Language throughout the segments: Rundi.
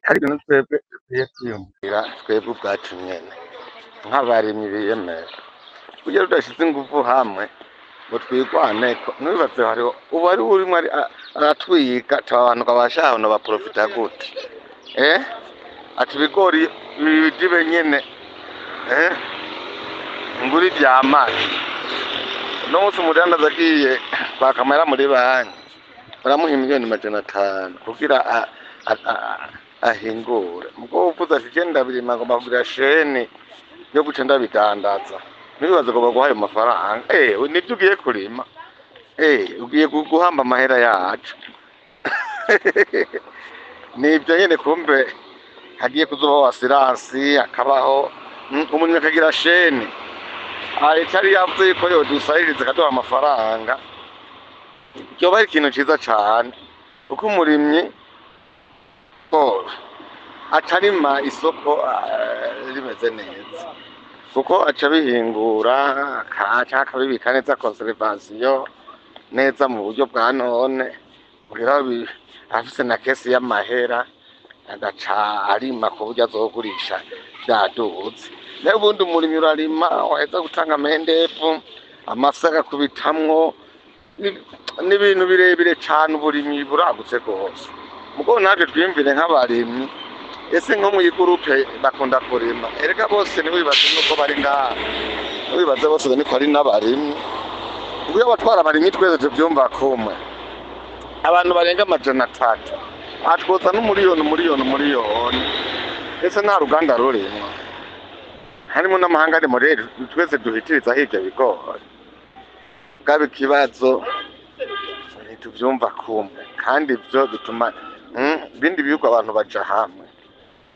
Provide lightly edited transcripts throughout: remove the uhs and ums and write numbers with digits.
Ariko na twebwe dukwiye kwiyumvira twebwe ubwacu nyene nk'abarimyi biyemera, kugira tudashize inguvu hamwe ngo twigwaneko. Ntiwibaze hariho ubu hariho urimwo aratwiga ati aba bantu kabashaho nobaprofita gute? Ati ibigori bidibe nyene, ngura ivyamake. Uno munsi umudandaza agiye kwaka amahera muri banki, baramuha 500,000,000 kugira ahingure. Mugabo uvuze ati je ndabirima, ngomba kugira chaîne yo guca ndabidandaza, ntiwibaze ngo baguha ayo mafaranga. Nivyo ugiye kurima, ugiye guhamba amahera yacu. Nivyo nyene, kumbe hagiye kuzobaho assurance, hakabaho umuntu akagira chaîne. Leta yari yavuze yuko yodusahiriza ikaduha amafaranga, vyoba ari ikintu ciza cane, kuko umurimyi bo acarima isoko rimeze neza, kuko aca abihingura canke akabibika neza, conservation neza mu buryo bwa none, kugira afise na caisse y'amahera, agaca arima ku buryo azogurisha vyaduze. Nayo ubundi umurimyi urarima, waheza gutanga amendevu, amase agakubitamwo, n'ibintu birebire cane. Uburimyi buragutse rwose. Mugabo natwe twiyumvire nk'abarimyi, ese nko mw'i groupe bakunda kurima? Erega bose ntiwibaze nuko bari ngaha, ntiwibaze bose niko ari n'abarimyi. Kuko iyo abatwara abarimyi twese tuvyumva kumwe, abantu barenga 300 atwoza n'umuriyoni, umuriyoni, umuriyoni, ese nta ruganda rurimwo harimo n'amahanga arimo? Rero twese duhitirizaho ivyo bigori. Bwaba ikibazo ntituvyumva kumwe, kandi ivyo bituma ibindi bihugu abantu baja hamwe.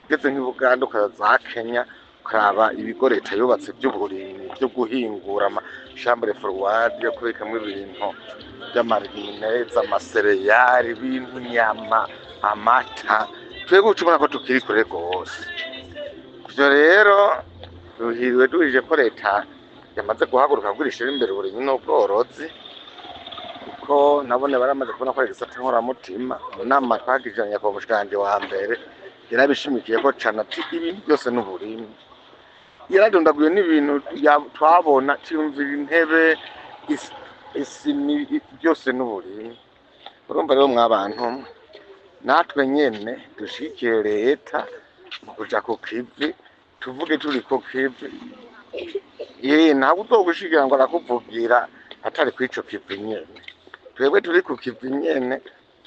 Ugeze nk'i Buganda, ukaza za Kenya, ukaraba ibigo leta yubatse vy'uburimyi, vyo guhingura, ama chambres froides yo kubikamwo ibintu vy'ama légumineuses, ama céréales, ibintu, inyama, amata, twebwe uca ubona ko tukiri kure rwose. Ivyo rero duhiriwe duhije ko leta yamaze guhaguruka kugira ishire imbere uburimyi n'ubworozi, kuko nabone baramaze kubona ko ari igisata nkoramutima. Mu nama twagiranye nyakubahwa umushikiranganji wa mbere yarabishimikiye ko cane, ati ibintu byose n'uburimyi. Yaradondaguye n'ibintu twabona, tuyumvira intebe, isimi, byose n'uburimyi. Urumva rero mwabantu mwe, natwe nyene dushigikiye leta mu kuja ku kivi, tuvuge turi ku kivi. Ntabwo uzogushigira ngo arakuvugira atari kw'ico kivi nyene. Twebwe turi ku kivi nyene,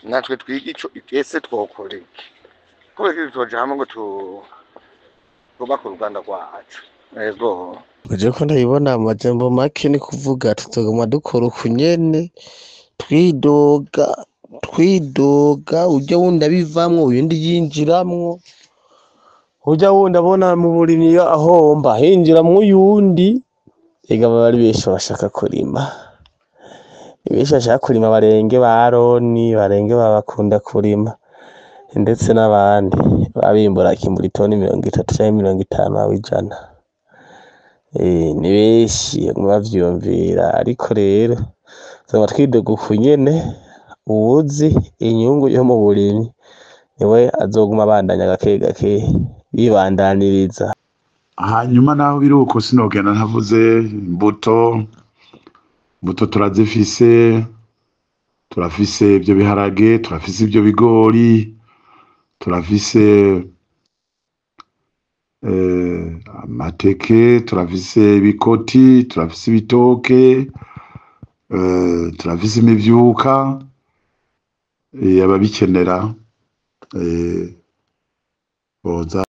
natwe twiga ico ese twokora iki, kubera ko tutoja hamwe ngo twubake uruganda rwacu. Ego. Je ko ndabibona, amajambo make ni kuvuga tuzoguma dukora uku nyene, twidoga, twidoga, urya wundi abivamwo, uyundi yinjiramwo, urya wundi abona mu burimyi ahomba hinjiramwo uyundi. Ega baba ari benshi bashaka kurima, ni benshi bashaka kurima, barenge ba Aroni, barenge babakunda kurima, ndetse n'abandi babimbura, bakimbura itoni 30 canke 50 aba 100. Ni benshi baguma bavyiyumvira, ariko rero tuzoguma twidoga uku nyene. Uwuzi inyungu yo mu burimyi niwe azoguma abandanya gake gake yibandaniriza. Hanyuma naho biri uko, sinogenda ntavuze imbuto. Imbuto turazifise, turafise ivyo biharage, turafise ivyo bigori, turafise amateke, turafise ibikoti, turafise ibitoke, turafise imivyuka. Ababikenera boza.